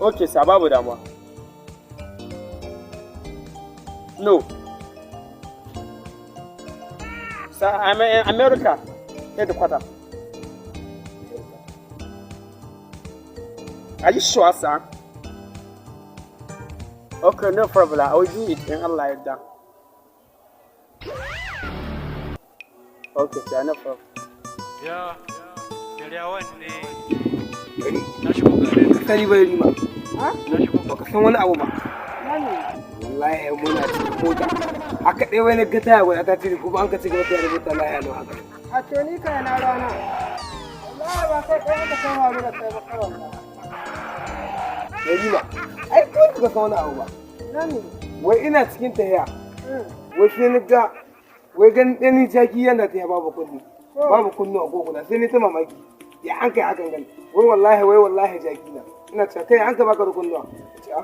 Okay sir, babu damuwa. No. Sir, I'm in America headquarter. Are you sure, sir? Okay, no problem. I will do it in Allah yarda. Okay, sir, no problem. Ya, Yaryawan ne. Na shigo garin. Ka sani bai rima. Na shigo. Baka san wani abu ba. Wallahi muna cikin mota. Haka ɗaya wani ga taya guda ta cire, kuma an ka ci gaba da mota lahiya lau haka. A to ni kai na rana. Wallahi ba kai ɗaya ka san faru da kai ba kawai. Ya rima. Ai ko baka san wani abu ba. Nan ne. Wai ina cikin tahiya. Wai sai ni ga wai ganin ɗan jaki yana tahiya babu kunni. Babu kunnu a goguna, sai ni ta mamaki. Ya an kai hakan gani. Wai wallahi, wai wallahi jaki na. Ina cewa, kai, an ka baka da kunnuwa. Ce a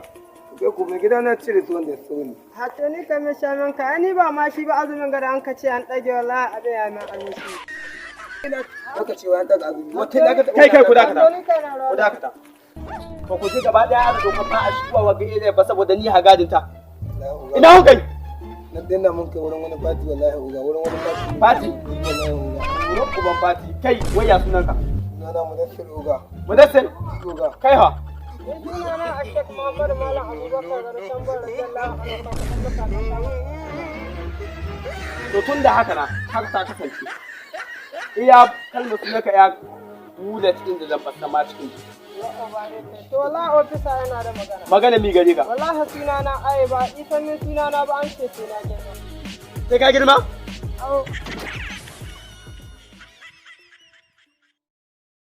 kai ko mai gida na cire su wanda ya so ni. A to ni kai mai shamin ka, ai ni ba ma shi ba, azumin gada an ka ce an ɗage, wallahi abin ya min armashi. Aka ce wa an daga azumi. Wata na ga Kai, kai, ku A dakata. to ni kai na Ku rana. dakata. Ba ku ji gaba daya aka dokar ba a shigowa wa ga area ba saboda ni hagadin ta. Ina ku kai? Nan dai na mun kai wurin wani fati, wallahi uga, wurin wani fati. Fati? Wallahi uga. Wurin uban fati. Kai, wai ya sunanka? Sunana Mudassir, uga. Mudassir? Uga. Kai ha? Ni suna na Ashek Muhammad Malam Abubakar Garin Tambar Radiyallahu anhu. To tun da haka na, haka ta kasance. Iya kalmar sunanka ya buɗe cikin da zan fassa ma cikin. To wallahi ofisa, yana da magana. Magana mi gare ka? Wallahi suna na ai ba isa min suna na ba, an ce sai na girma. Sai ka girma? Au.